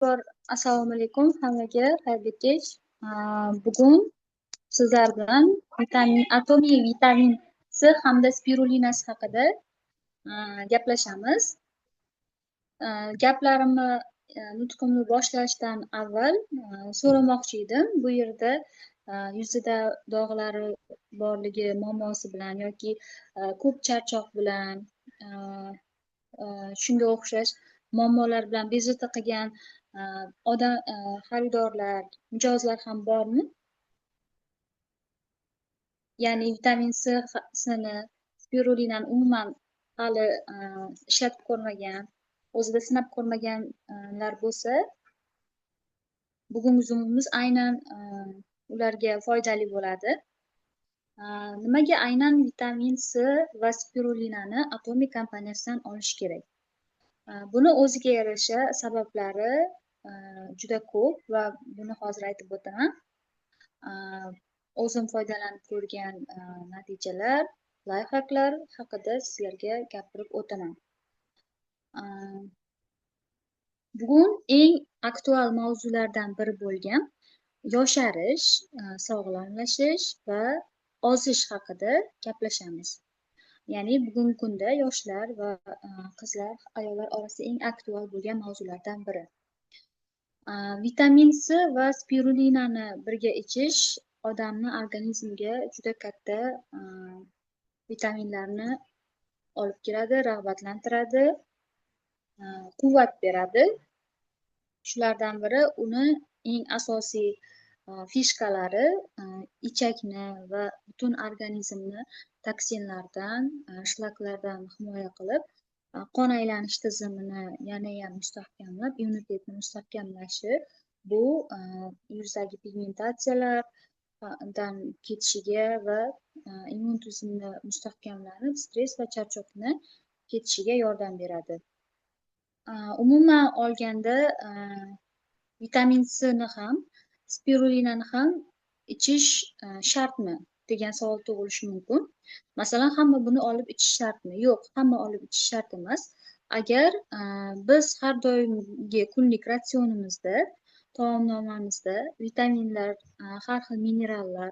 Bor, assalomu alaykum hammaga, xayrli kech. Bugun sizlar bilan vitamin Atomy vitamin C hamda spirulinasi haqida gaplashamiz. Gaplarimni, nutqimni boshlashdan avval so'ramoqchi edim. Bu yerda yuzida dog'lari borligi muammosi bilan yoki ko'p charchoq bilan, shunga o'xshash muammolar bilan bezovta qilgan odam, xaridorlar, mijozlar ham bormi? Ya'ni vitamin Cni, spirulinani umuman hali ishlatib ko'rmagan, o'zida sinab ko'rmaganlar bo'lsa, bugungi Zoomimiz aynan ularga foydali bo'ladi. Nimaga aynan vitamin C va spirulinani Atomy kompaniyasidan olish kerak? Buni o'ziga yarasha sabablari juda ko'p va buni hozir aytib o'taman. O'zim foydalanib ko'rgan natijalar, layfhaklar haqida sizlarga gapirib o'taman. Bugun eng aktual mavzulardan biri bo'lgan yosharish, sog'lomlashish va ozish haqida gaplashamiz. Ya'ni bugungi kunda yoshlar va qizlar, ayollar orasida eng aktual bo'lgan mavzulardan biri. Vitamin C va spirulinani birga ichish odamni organizmiga juda katta vitaminlarni olib keladi, rag'batlantiradi, quvvat beradi. Shulardan biri, uni eng asosiy фишка lari ichakni va butun organizmni toksinlardan, shlaklardan himoya qilib, qon aylanish tizimini yanayam mustahkamlab, immunitetni mustahkamlashi, bu yuzdagi pigmentatsiyalardan ketishiga va immun tizimni mustahkamlanib, stress va charchoqni ketishiga yordam beradi. Umuman olganda, vitamin Cni ham, spirulinani ham ichish shartmi degan savol tug'ilishi mumkin. Masalan, hamma buni olib ichish shartmi? Yo'q, hamma olib ichish shart emas. Agar biz har doimgi kunlik ratsionimizda, taomnomamizda vitaminlar, har xil minerallar,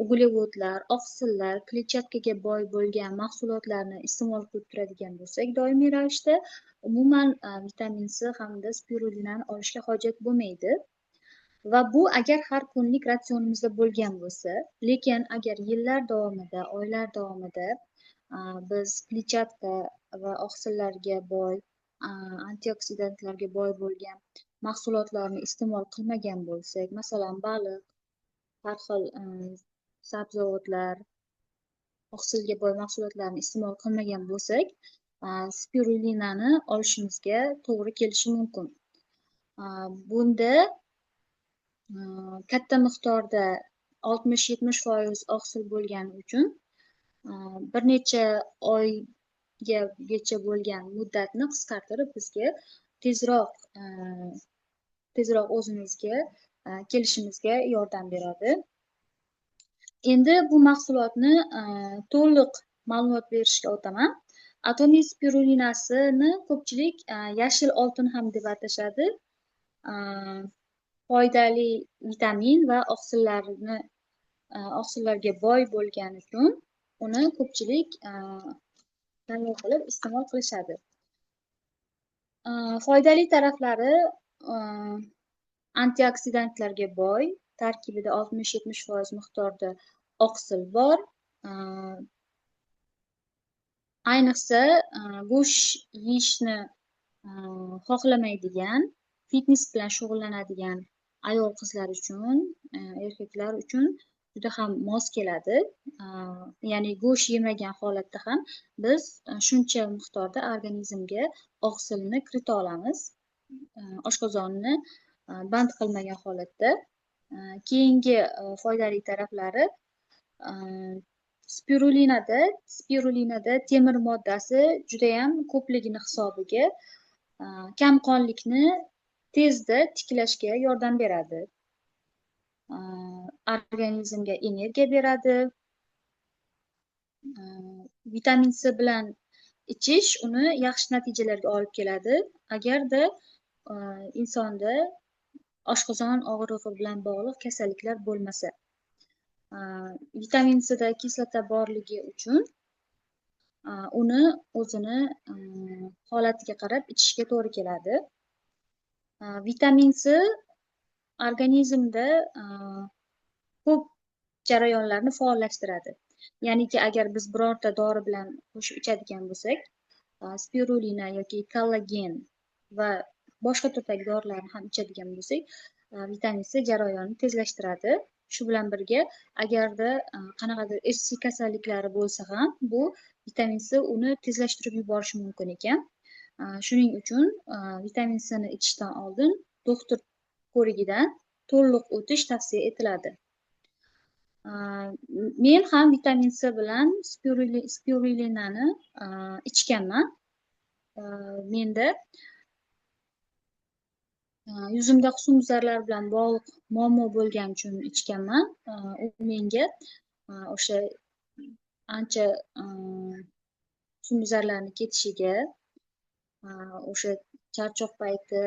uglevodlar, oqsillar, kletchatkaga boy bo'lgan mahsulotlarni iste'mol qilib turadigan bo'lsak doimiy ravishda, umuman vitamin C hamda spirulinani olishga hojat bo'lmaydi. Va bu agar har kunlik ratsionimizda bo'lgan bo'lsa, lekin agar yillar davomida, oylar davomida biz kletchatka va oqsillarga boy, antioksidantlarga boy bo'lgan mahsulotlarni iste'mol qilmagan bo'lsak, masalan, baliq, har xil sabzavotlar, oqsilga boy mahsulotlarni iste'mol qilmagan bo'lsak, spirulinani olishimizga to'g'ri kelishi mumkin. Bunda katta miqdorda 60-70% oqsil bo'lgani uchun bir necha oygacha bo'lgan muddatni qisqartirib, bizga tezroq o'zimizga kelishimizga yordam beradi. Endi bu mahsulotni to'liq ma'lumot berishga o'taman. Atomy spirulinasini ko'pchilik yashil oltin ham deb atashadi. Foydali vitamin va oqsillarga boy bo'lgani uchun uni ko'pchilik tanlov qilib iste'mol qilishadi. Foydali taraflari: antioksidantlarga boy, tarkibida 60-70% miqdorda oqsil bor. Ayniqsa, go'sht yeyishni xohlamaydigan, fitness bilan shug'ullanadigan ayol qizlar uchun, erkaklar uchun juda ham mos keladi. Ya'ni go'sht yemagan holatda ham biz shuncha miqdorda organizmga oqsilni kirita olamiz, oshqozonni band qilmagan holatda. Keyingi foydali taraflari: spirulinada temir moddasi judayam ko'pligini hisobiga kamqonlikni tezda tiklashga yordam beradi. Organizmga energiya beradi. Vitamin C bilan ichish uni yaxshi natijalarga olib keladi. Agarda insonda oshqozon og'rig'i bilan bog'liq kasalliklar bo'lmasa. Vitamin Cda kislota borligi uchun uni o'zini holatiga qarab ichishga to'g'ri keladi. Vitamin C organizmda ko'p jarayonlarni faollashtiradi. Ya'niki agar biz birorta dori bilan qo'shib ichadigan bo'lsak, spirulina yoki kollagen va boshqa turdagi dorilarni ham ichadigan bo'lsak, vitamin C jarayonini tezlashtiradi. Shu bilan birga agarda qanaqadir irsiy kasalliklari bo'lsa ham, bu vitamin C uni tezlashtirib yuborishi mumkin ekan. Shuning uchun vitamin C ni ichishdan oldin doktor ko'rigidan to'liq o'tish tavsiya etiladi. Men ham vitamin C bilan spirulinani ichganman. Menda yuzimda husnbuzarlar bilan bog'liq muammo bo'lgani uchun ichganman. U menga o'sha ancha husnbuzarlarni ketishiga, o'sha charchoq payti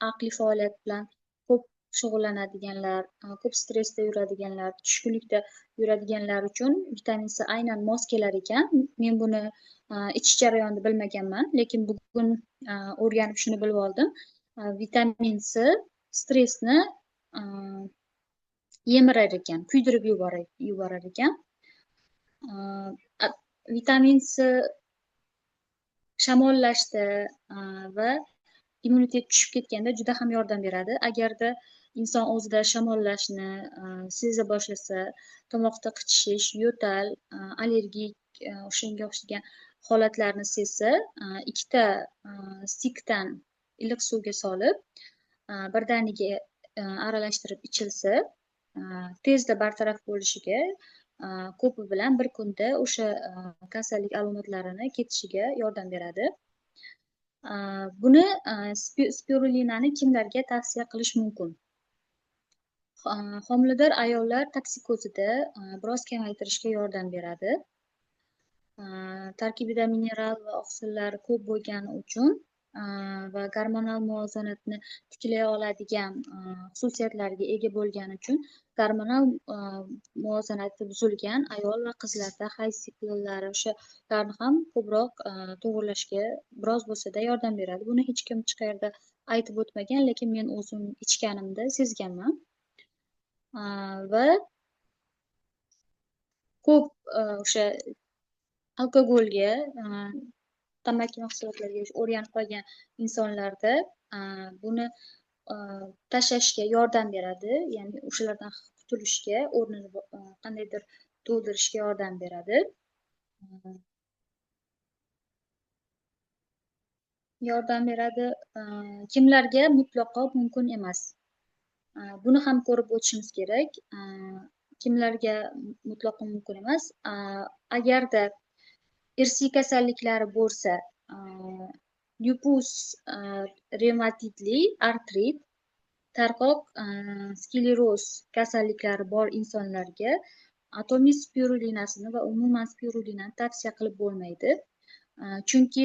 aqliy faoliyat bilan ko'p shug'ullanadiganlar, ko'p stressda yuradiganlar, tushkunlikda yuradiganlar uchun vitamin C aynan mos kelar ekan. Men buni ichish jarayonida bilmaganman, lekin bugun o'rganib shuni bilib oldim. Vitamin C stressni yemirar ekan, kuydirib yuborar ekan. Vitamin C shamollashda va immunitet tushib ketganda juda ham yordam beradi. Agarda inson o'zida shamollashni seza boshlasa, tomoqda qichishish, yo'tal, allergik, o'shanga o'xshagan holatlarni sezsa, ikkita stikdan iliq suvga solib, birdaniga aralashtirib ichilsa, tezda bartaraf bo'lishiga, ko'pi bilan bir kunda o'sha kasallik alomatlarini ketishiga yordam beradi. Buni spirulinani kimlarga tavsiya qilish mumkin? Homilador ayollar toksikozida biroz kamaytirishga yordam beradi. Tarkibida mineral va oqsillar ko'p bo'lgani uchun va gormonal muvozanatni tiklay oladigan xususiyatlarga ega bo'lgani uchun gormonal muvozanati buzilgan ayol va qizlarda hayz sikllari o'shalarni ham ko'proq to'g'irlashga biroz bo'lsa-da yordam beradi. Buni hech kim hech qayerda aytib o'tmagan, lekin men o'zim ichganimda sezganman. Va ko'p o'sha alkogolga, tamaki mahsulotlariga o'rganib qolgan insonlarda buni tashlashga yordam beradi, ya'ni o'shalardan qutulishga, o'rnini qandaydir to'ldirishga yordam beradi. Yordam beradi. Kimlarga mutlaqo mumkin emas? Buni ham ko'rib o'tishimiz kerak. Kimlarga mutlaqo mumkin emas? Agarda irsiy kasalliklari bo'lsa, lupus, revmatitli artrit, tarqoq skleroz kasalliklari bor insonlarga atomiy spirulinasini va umuman spirulinani tavsiya qilib bo'lmaydi. Chunki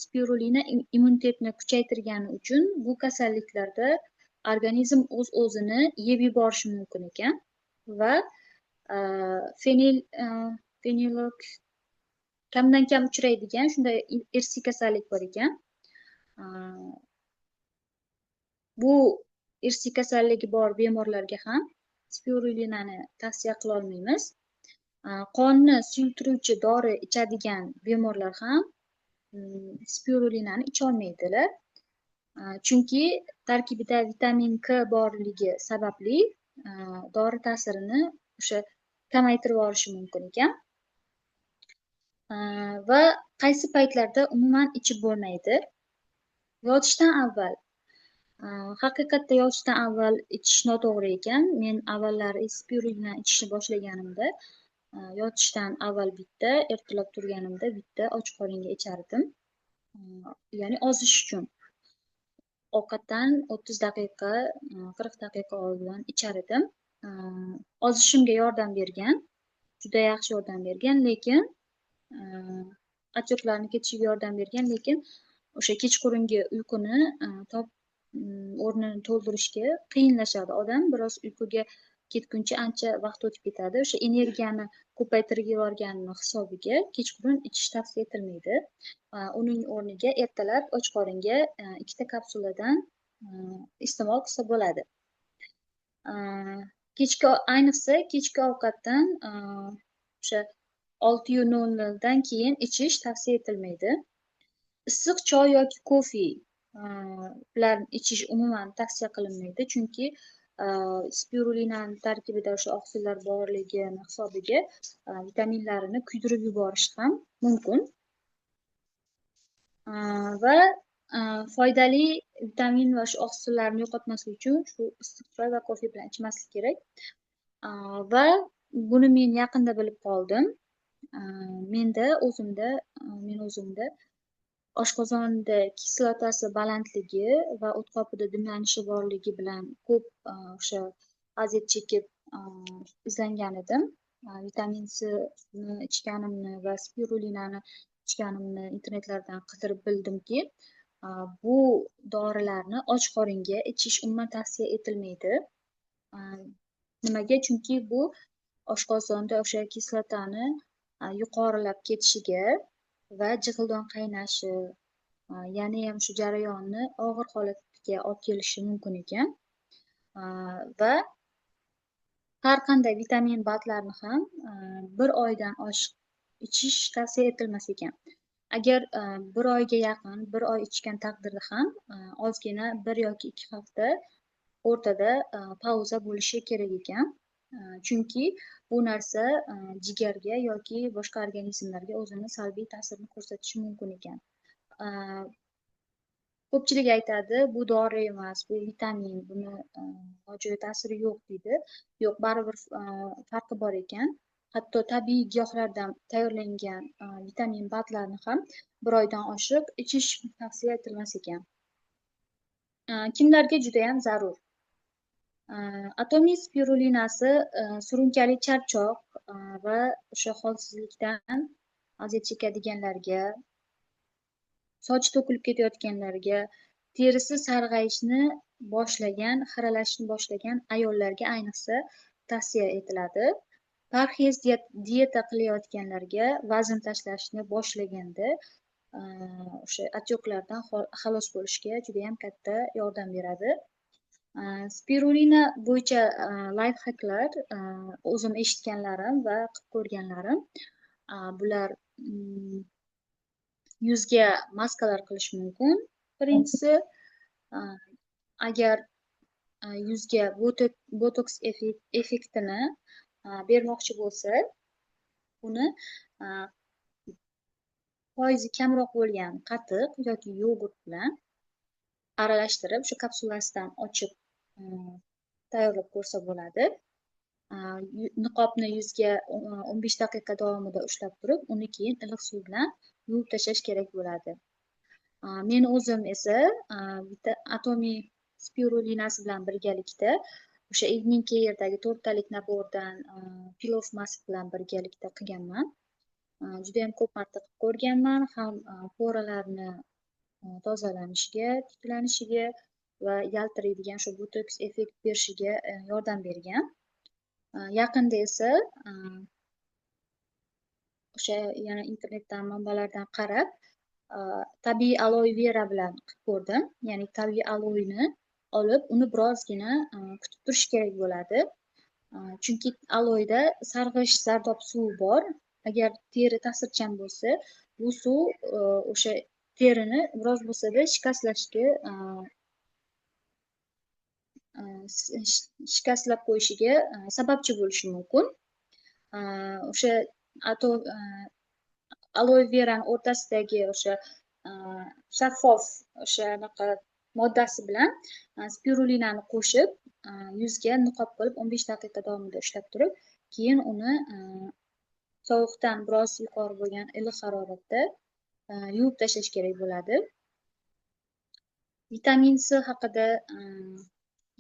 spirulina immunitetni kuchaytirgani uchun bu kasalliklarda organizm o'z-o'zini yeb yuborishi mumkin ekan va fenilok kamdan kam uchraydigan shunday irsiy kasallik bor ekan. Bu irsiy kasalligi bor bemorlarga ham spirulinani tavsiya qila olmaymiz. Qonni suyultiruvchi dori ichadigan bemorlar ham spirulinani icha olmaydilar. Chunki tarkibida vitamin K borligi sababli dori ta'sirini o'sha kamaytirib yuborishi mumkin ekan. Va qaysi paytlarda umuman ichib bo'lmaydi? Yotishdan avval. Haqiqatda yotishdan avval ichish noto'g'ri ekan. Men avvallari spirulina ichishni boshlaganimda yotishdan avval bitta, ertalab turganimda bitta och qoringa ichardim. Ya'ni ozish uchun. Ovqatdan 30 daqiqa, 40 daqiqa oldin ichar edim. Ozishimga yordam bergan, juda yaxshi yordam bergan, lekin отекlarni ketishiga yordam bergan, lekin O'sha kechqurungi uyquni o'rnini to'ldirishga qiyinlashadi. Odam biroz uyquga ketguncha ancha vaqt o'tib ketadi. O'sha energiyani ko'paytirib yuborganini hisobiga kechqurun ichish tavsiya etilmaydi. Uning o'rniga ertalab och qoringa 2 ta kapsuladan iste'mol qilsa bo'ladi. Kechki, ayniqsa kechki ovqatdan o'sha 6:00 dan keyin ichish tavsiya etilmaydi. Issiq choy yoki kofe bilan ichish umuman tavsiya qilinmaydi, chunki spirulinani tarkibida o'sha oqsillar borligini hisobiga vitaminlarini kuydirib yuborishi ham mumkin. Va foydali vitamin va shu oqsillarni yo'qotmaslik uchun shu issiq choy va kofe bilan ichmaslik kerak. Va buni men yaqinda bilib qoldim. Menda o'zimda, men o'zimda oshqozonda kislotasi balandligi va o'tqopida dimlanishi borligi bilan ko'p o'sha aziyat chekib izlangan edim. Vitamin Cni ichganimni va spirulinani ichganimni internetlardan qidirib bildimki, bu dorilarni och qoringa ichish umuman tavsiya etilmaydi. Nimaga? Chunki bu oshqozonda o'sha kislotani yuqorilab ketishiga va jig'ildon qaynashi, yanayam shu jarayonni og'ir holatga olib kelishi mumkin ekan. Va har qanday vitamin BADlarni ham bir oydan oshiq ichish tavsiya etilmas ekan. Agar bir oyga yaqin, bir oy ichgan taqdirda ham ozgina 1 yoki 2 hafta o'rtada pauza bo'lishi kerak ekan. Chunki bu narsa jigarga yoki boshqa organizmlarga o'zini salbiy ta'sirini ko'rsatishi mumkin ekan. Ko'pchilik aytadi, bu dori emas, bu vitamin, buni nojo'ya ta'siri yo'q deydi. Yo'q, baribir farqi bor ekan. Hatto tabiiy giyohlardan tayyorlangan vitamin BADlarni ham bir oydan oshiq ichish tavsiya etilmas ekan. Kimlarga judayam zarur? Atomi spirulinasi surunkali charchoq va o'sha holsizlikdan aziyat chekadiganlarga, sochi to'kilib ketayotganlarga, terisi sarg'ayishni boshlagan, xiralashishni boshlagan ayollarga ayniqsa tavsiya etiladi. Parhez dieta qilayotganlarga, vazn tashlashni boshlaganda o'sha отёк lardan xalos bo'lishga judayam katta yordam beradi. Spirulina bo'yicha лайфхак lar, o'zim eshitganlarim va qilib ko'rganlarim, bular yuzga maskalar qilish mumkin. Birinchisi, agar yuzga botoks effektini bermoqchi bo'lsa, uni foizi kamroq bo'lgan qatiq yoki yogurt bilan aralashtirib, shu kapsulasidan ochib tayyorlab ko'rsa bo'ladi. Niqobni yuzga 15 daqiqa davomida ushlab turib, uni keyin iliq suv bilan yuvib tashlash kerak bo'ladi. Men o'zim esa bitta Atomi spirulinasi bilan birgalikda o'sha Evening Care'dagi to'rttalik набор dan peel-off mask bilan birgalikda qilganman. Judayam ko'p marta qilib ko'rganman, ham пора larni tozalanishiga, tiklanishiga va yaltiraydigan shu botoks effekt berishiga yordam bergan. Yaqinda esa o'sha yana internetdan manbalardan qarab, tabiiy aloe vera bilan qilib ko'rdim. Ya'ni tabiiy aloeni olib, uni birozgina kutib turish kerak bo'ladi. Chunki aloeda sarg'ish zardob suvi bor. Agar teri ta'sirchan bo'lsa, bu suv o'sha terini biroz bo'lsada shikastlashga, shikastlab qo'yishiga sababchi bo'lishi mumkin. O'sha aloe verani o'rtasidagi o'sha shaffof o'sha anaqa moddasi bilan spirulinani qo'shib, yuzga niqob qilib 15 daqiqa davomida ushlab turib, keyin uni sovuqdan biroz yuqori bo'lgan iliq haroratda yuvib tashlash kerak bo'ladi. Vitamin C haqida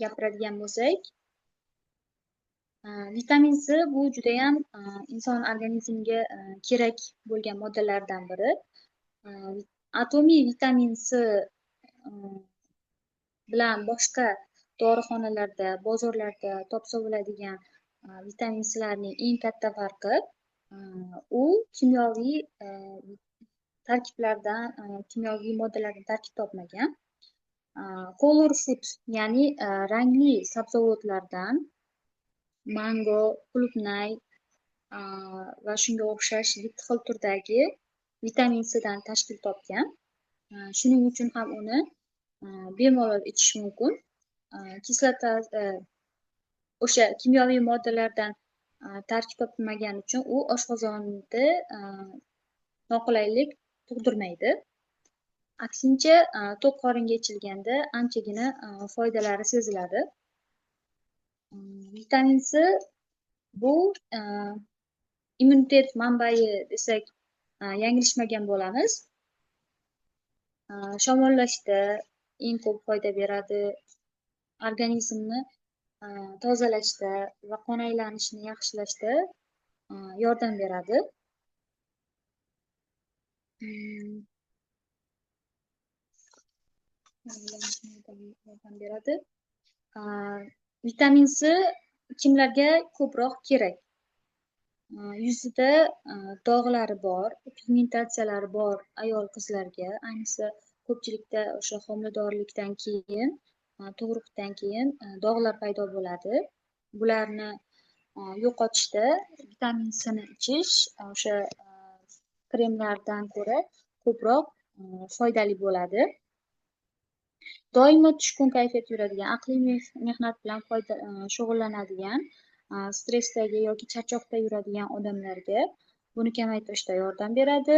gapiradigan bo'lsak, vitamin C bu judayam inson organizmiga kerak bo'lgan moddalardan biri. Atomi vitamin C bilan boshqa dorixonalarda, bozorlarda topsa bo'ladigan vitamin C'larning eng katta farqi u kimyoviy tarkiblardan, kimyoviy moddalardan tarkib topmagan. Color food, ya'ni rangli sabzavotlardan, mango, qulupnay va shunga o'xshash yetti xil turdagi vitamin C dan tashkil topgan. Shuning uchun ham uni bemalol ichish mumkin. Kislota o'sha kimyoviy moddalardan tarkib topmagani uchun u oshqozonda noqulaylik tug'dirmaydi. Aksincha, to'q qoringa ichilganda anchagina foydalari seziladi. Vitamin C bu immunitet manbai desak yanglishmagan bo'lamiz. Shamollashda eng ko'p foyda beradi, organizmni tozalashda va qon aylanishini yaxshilashda yordam beradi. Yordam beradi. Vitamin C kimlarga ko'proq kerak? Yuzida dog'lari bor, pigmentatsiyalari bor ayol qizlarga, ayniqsa ko'pchilikda o'sha homiladorlikdan keyin, tug'ruqdan keyin dog'lar paydo bo'ladi. Bularni yo'qotishda vitamin C ni ichish o'sha kremlardan ko'ra ko'proq foydali bo'ladi. Doimo tushkun kayfiyatda yuradigan, aqliy mehnat bilan shug'ullanadigan, stressdagi yoki charchoqda yuradigan odamlarga buni kamaytirishda yordam beradi.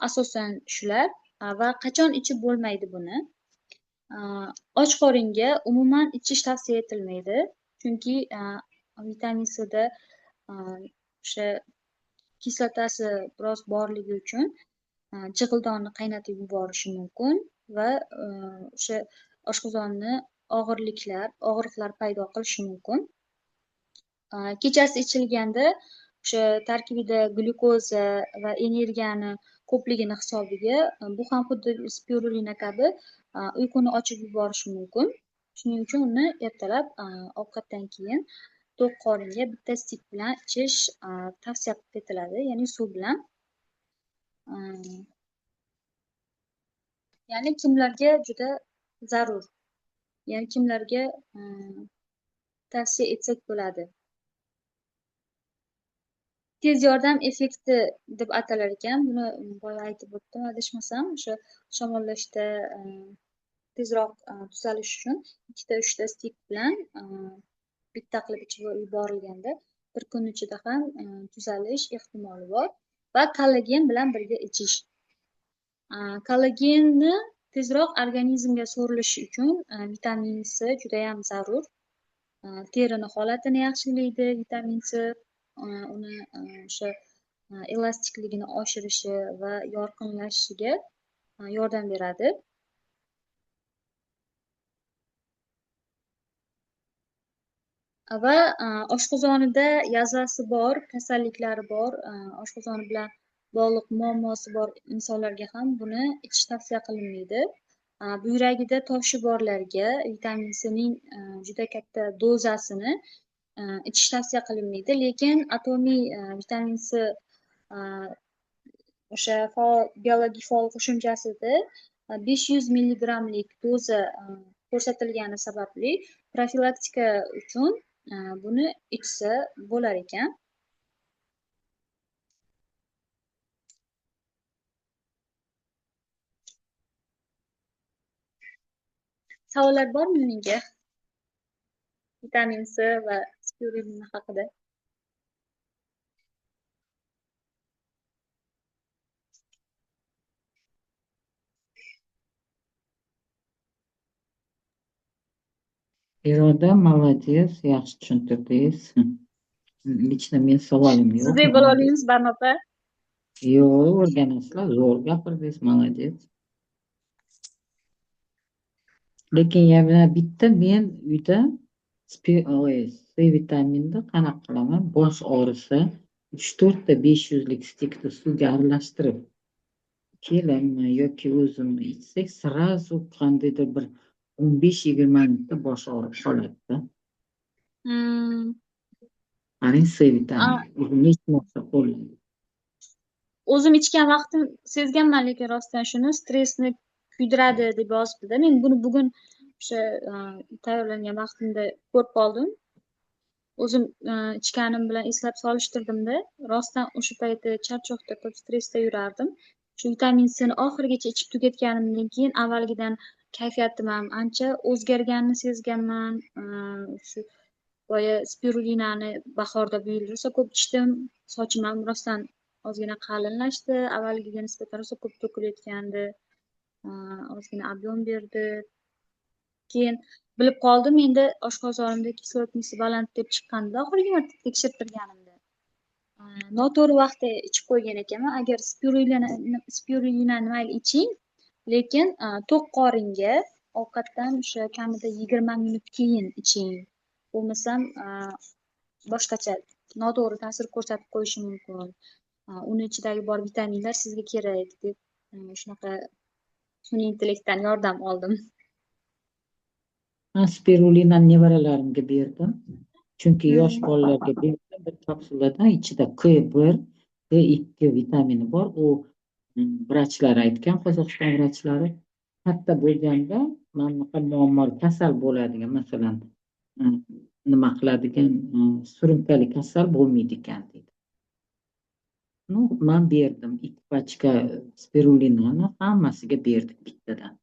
Asosan shular. Va qachon ichib bo'lmaydi buni? Och qoringa umuman ichish tavsiya etilmaydi, chunki vitamin C da o'sha kislotasi biroz borligi uchun jig'ildonni qaynatib yuborishi mumkin va o'sha oshqozonni og'riqlar paydo qilishi mumkin. Kechasi ichilganda o'sha tarkibida glyukoza va energiyani ko'pligini hisobiga bu ham xuddi spirulina kabi uyquni ochib yuborishi mumkin. Shuning uchun uni ertalab ovqatdan keyin to'q qoringa bitta stik bilan ichish tavsiya etiladi, ya'ni suv bilan. Ya'ni kimlarga juda zarur, ya'ni kimlarga tavsiya etsak bo'ladi. Tez yordam effekti deb atalar ekan. Buni boya aytib o'tdim, adashmasam, o'sha shamollashda tezroq tuzalish uchun ikkita uchta stik bilan bitta qilib ichib yuborilganda bir kun ichida ham tuzalish ehtimoli bor. Va kollagen bilan birga ichish. Kollagenni tezroq organizmga so'rilishi uchun vitamin C juda ham zarur. Terini holatini yaxshilaydi vitamin C, uni o'sha elastikligini oshirishi va yorqinlashishiga yordam beradi. Va oshqozonida yazvasi bor, kasalliklari bor, oshqozoni bilan bog'liq muammosi bor insonlarga ham buni ichish tavsiya qilinmaydi. Buyragida toshi borlarga vitamin C ning juda katta dozasini ichish tavsiya qilinmaydi, lekin atomiy vitamin C o'sha faol biologik faol qo'shimchasida 500 milligrammlik doza ko'rsatilgani sababli profilaktika uchun buni ichsa bo'lar ekan. Savollar bormi menga? Vitamin C va spirulina haqida. Iroda, молодец, yaxshi tushuntirdingiz. Лично men savolim yo'q. Sizdek bo'la olmaymiz, Barno opa. Yo'q, o'rganasizlar, zo'r gapirdingiz, молодец. Lekin yana bitta men uyda C vitaminni qanaqa qilaman? Bosh og'risa 3-4 ta 500lik stikni suvga aralashtirib, Kelinmi yoki o'zim ichsak, сразу qandaydir bir 15-20 minutda bosh og'rib qoladida. Qarang, C vitamini. O'zi necha marta qo'llandim. O'zim ichgan vaqtim sezganman, lekin rostdan shuni stressni kuydiradi deb yozibdida. Men buni bugun o'sha tayyorlangan vaqtimda ko'rib qoldim. O'zim ichganim bilan eslab solishtirdimda, rostdan o'sha payti charchoqda, ko'p stressda yurardim. Shu vitamin Cni oxirigacha ichib tugatganimdan keyin avvalgidan kayfiyatim ham ancha o'zgarganini sezganman. Shu boya spirulinani bahorda bu yil rosa ko'p ichdim. Sochim ham rostdan ozgina qalinlashdi, avvalgiga nisbatan rosa ko'p to'kilayotgandi. Ozgina объем berdi. Keyin bilib qoldim, endi oshqozonimda кислотность baland deb chiqqanda oxirgi marta tekshirtirganimda. Noto'g'ri vaqtda ichib qo'ygan ekanman. Agar spirulinani mayli iching, lekin to'q qoringa, ovqatdan o'sha kamida 20 minut keyin iching. Bo'lmasam boshqacha noto'g'ri ta'sir ko'rsatib qo'yishi mumkin. Uni ichidagi bor vitaminlar sizga kerak deb shunaqa sun'iy intellektdan yordam oldim. Man spirulinani nevaralarimga berdim. Chunki yosh bolalarga berdim bir kapsuladan, ichida K1, K2 vitamini bor. U vrachlar aytgan, Qozog'iston vrachlari, katta bo'lganda mana bunaqa muammo, kasal bo'ladigan, masalan, nima qiladigan, surunkali kasal bo'lmaydi ekan deydi. Ну, man berdim ikki pachka spirulinani, hammasiga berdik bittadan.